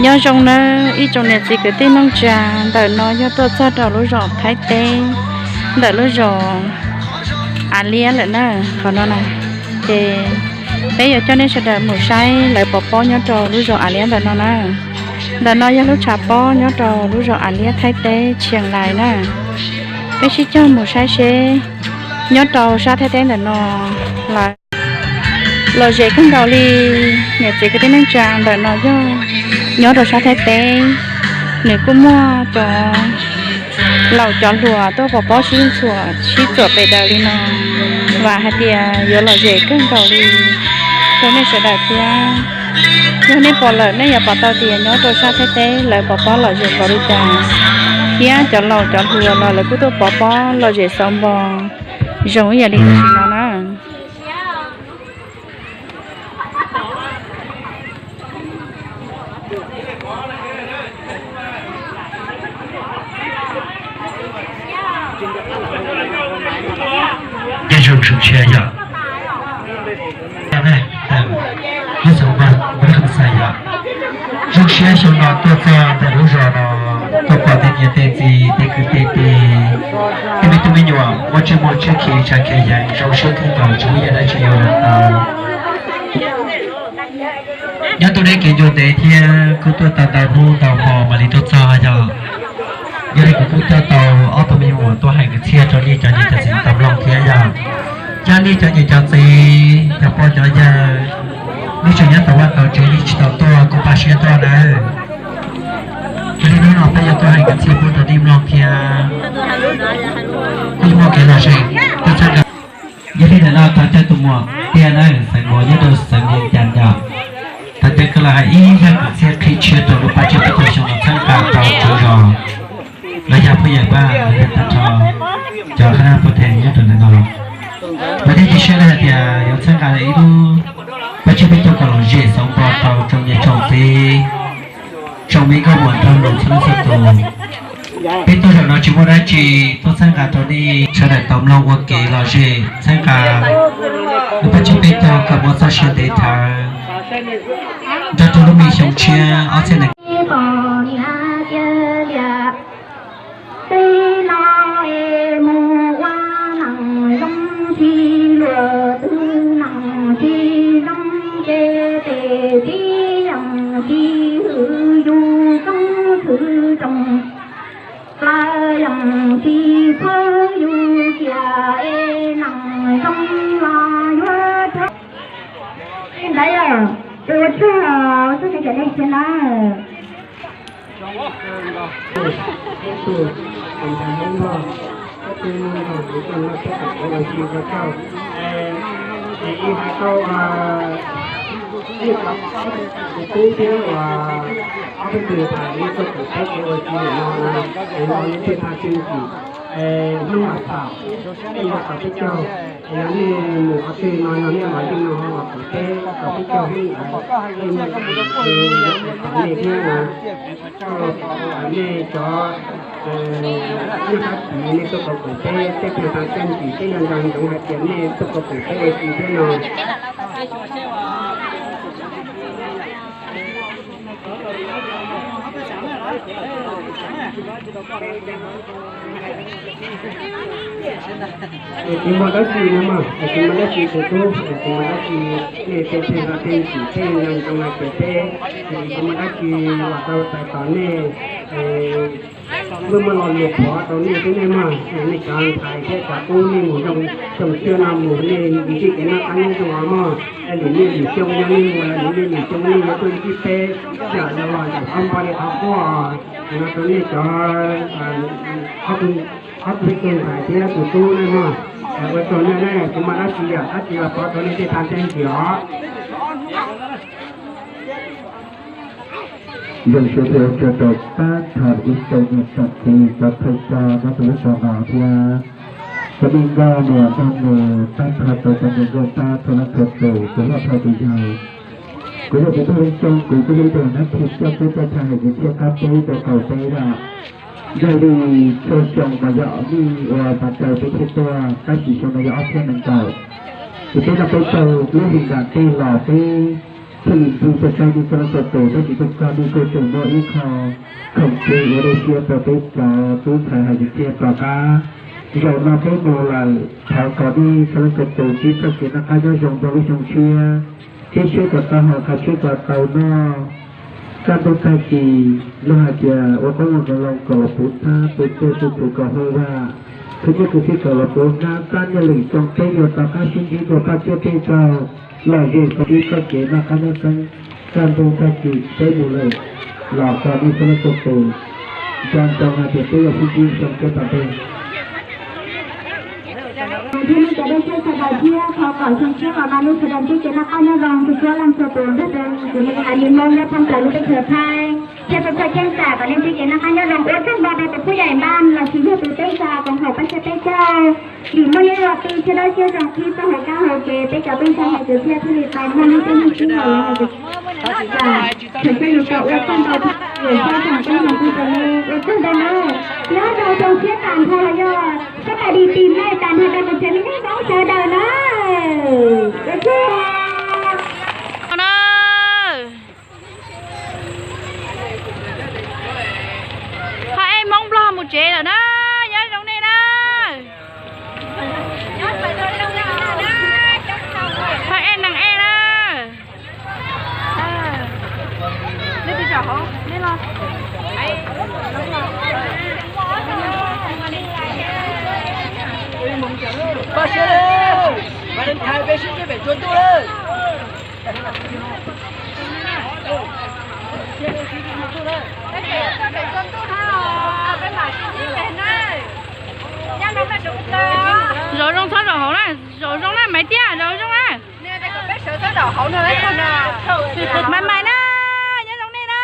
Nyob zoo nawb ib tsoom niam txiv kwv tij neej tsa, ntawm no yog tuaj txog rau lub zos Thaib teb, ntawm lub zos Av Liab lawm na. Qhov no na, ces peb yuav coj nej sawv daws mus saib lawv pov pob nyob rau lub zos Av Liab ntawm no na. Ntawm no yog lub tshav pob nyob rau lub zos Av Liab Thaib teb Tshias Lais na. Peb sib cog mus saib seb nyob rau sab Thaib teb ntawm no lawv lom zem kawg nkaus li. Niam txiv kwv tij neej tsa, ntawm no yog nyob rau sab Thaib teb, nws kuj muaj cov laus cov hluas tuaj pov pob sib ntxuam sib txuam pes daws li no, vam hais tias yuav lom zem kawg nkaus li rau nej sawv daws thiab. Yog nej pom lawm nej yuav pom tau tias nyob rau sab Thaib teb lawv pov pob lom zem npaum li cas, thiab cov laus cov hluas los lawv kuj tuaj pov pob lom zem xauv npo zoo ib yam li tam sim no na. Ces zoo sum sia yom. Lub xyoo no, lub xyoo no zoo siab xyoo no tuaj txog ntawm lub zos no, tuaj pom tej niam tej txiv tej kwv tej tij, tej me tub me nyuam muaj tsiaj muaj txhuv khiv tshav khiv yees, zoo siab kawg nkaus tsis muaj ib yam dab tsi yuav ua tau. Nyob tuaj neb kev ncua ntev thiab kuj tuaj tau ntau hnub ntau hmo mam li tuaj txog yog. Yog li kuv kuj coj tau ob tug me nyuam tuaj hais kwv txhiaj rau nej cov niam cov txiv tau mloog thiab yog. Yog nej cov niam cov txiv cov pog cov yawg, nej tseem nyob tau vaj tau tsev nej tsis tau tuaj kuj pab siab tuaj nawb. Yog li hnub no peb yuav tuaj hais kwv txhiaj pub rau nej mloog thiab. Kuj yuav muaj kev lom zem tuaj txhawb nqa. Yog li ntawm no thov caw tus muam tiag na, xeev Muas nyob rau xeev Vias Cas yom. Thov caw koj los hais ib zaj kwv txhiaj qhib tshiab rau lub pab tsib peb caug xyoo no txhawb nqa rau cov zos, los yog phooj ywg pab los yog tag nrho cov qhab nab pov theem nyob rau ntawm no. Mas thiaj cia siab hais tias yuav txhawb nqa ib lub pab tsib peb caug kom lom zem xauv npo rau tsoom niam tsoom txiv, tsoom me nkauj muam nraug nus txhua leej txhua tus. Peb tuaj zaum no tsis muaj dab tsi, tuaj txhawb nqa rau nej sawv daws tau mloog ua kev lom zem txhawb nqa lub pab tsib peb caug kom muaj txoj sia ntev thawv nrog rau lub me xyoo tshiab ob txhiab nees. Tej no es mus ua neej zoo tsis luag twg, neej tsis zoo ces tes tib yeej tsis hwm yus koob khwv rooj, plaws yeej tsis txhawb yus kiag es neej zoo los yuav rau. Li ntawd yog tus ua tshaj txoj kev cawm neeg thiab na. Peb tug tus ntawd Hmoob Nplog, peb tug Hmoob Nplog tus txoj no peb tau ua si ua tau. Es ib hais tau ib qhov tus tub thiab uas ob peb tug tham li tuaj kawm teb kev ua si no na, es no yog tej tag tseeb tim, hnub no thaum nej yuav tau peb caug, es yog nej mus qhov twg no yog nej los yeej no los kawm teb tau peb caug hnub ntawd, nej muaj tus yuav tham nej thiab na. Tau nej cov nej qab tis nej tuaj kawm teb, tej tag tseeb tim peb yuav nco ntsoov hais tias nej tuaj kawm teb ua si thiab no. Es tsis muaj dab tsi no mas, es tsis muaj dab tsi tus tub, es tsis muaj dab tsi, nej tej tag tseeb tim peb yuav nco ntsoov hais tias peb, es tsis muaj dab tsi los tau txais tos nej, es muaj muaj lo lus qhuav rau nej thiab nej mog, nej cov ntxhais thiab cov tub nej mus zoo xyoo tshiab no mus nej ntsib kev noj qab nyob zoo os mog, es lwm niaj lwm xyoo yog nej mus lawm lwm niaj lwm xyoo nej yuav tuaj ntsib peb, yam los yam qhov npau li qhov quaj, no rau nej cov ob tug ntxhais thiab tus tub nej mog. Ua tsaug nej na, tsis muaj dab tsi yam dab tsi los pov rau nej tej tag tseeb tim os. Zoo siab thiab ua tsaug rau tag nrho ib tsoom niam tsoom txiv cov thawj coj nyob rau lub zos no thiab cov me nkauj muam nraug nus tag nrho rau cov me nkauj pab txhua leej txhua tus, tus hlob txhua tus yawg. Kuv yog tus Thaj Leej Xyooj, kuv kuj yog ib tug nab thi coj tub coj chaw hais kwv txhiaj qab teb rau qaum teb lawm. Yog li txhua xyoo mas yog nej ua pas taws peb thiaj tuaj, tab sis xyoo no yog ob txhiab nees nkaum, ces peb no peb taug lub hlis nram tej los peb Thiaj li npug tau tau nej txhua leej txhua tus, tab sis tuaj txog nej kuj tseem muaj ib qho khoom cev ua dej siab rau peb cov tub ntxhais hais tias thiaj rov qab. Zaum no peb mus lawm, thov kom nej txhua leej txhua tus ntsib txoj kev noj qab nyob zoo rau lub xyoo tshiab, thiab siab kom tau haus, qab siab kom tau noj. Kaj ntug tag kis luag hais tias ua qoob ua loo kom los puv hnab, puv tej puv phuv kom hu vaj, tus nyiaj tus txiaj kom los puv hnab, txab nyiaj lwm xyoo peb yuav rov qab sib ntsib dua paj tsiab peb caug, los yeej tau ib txoj kev noj qab nyob xeeb. Kaj ntug tag kis peb mus lawm, los kom nej txhua leej txhua tus nco ntsoov hais tias peb yuav sib ntsib xyoo tshiab tom ntej. Thiab nej cov dej siab sawv daws thiab, thov kom xyoo tshiab los no nej sawv daws ntsib kev noj qab nyob zoo txhua leej txhua tus, nrog rau kuv niam hais li Hmoob nyob thoob plaws lub teb chaws Thaib thiab txhua txhua cheeb tsam kom nej ntsib kev noj qab nyob zoo. Ua tsaug ntau rau tus phuj yam npaj los sis yog tus teb xa koom haum paj tsiab peb caug, vim muaj nej ua tij siab dawb siab zoo qhib txoj hauv kab hauv kev, peb cov tub ntxhais hais tias thiaj li tau muaj lub caij nyoog sib haum los hais tias, tseem thiaj li tau ua tsaug ntau, ua tsaug ntau na. Nyob zoo xyoo tshiab tas nrho los yog sab tais di ti nej tas nrho rau kuv tsev me neeg Hmoob sawv daws na. Ua tsaug. Pab ej Hmoob Nplog mus tsev lawm na, nyob zoo nej na. Pab ej neeg ej na. Pab siab lawm, Valentine peb sib ntsib pem tsua ntuj lawm. Zaum zoo txhob zaum hauv na, zaum zoo na Maiv Tiab, zaum zoo na. Maiv Maiv na, nyob zoo nej na.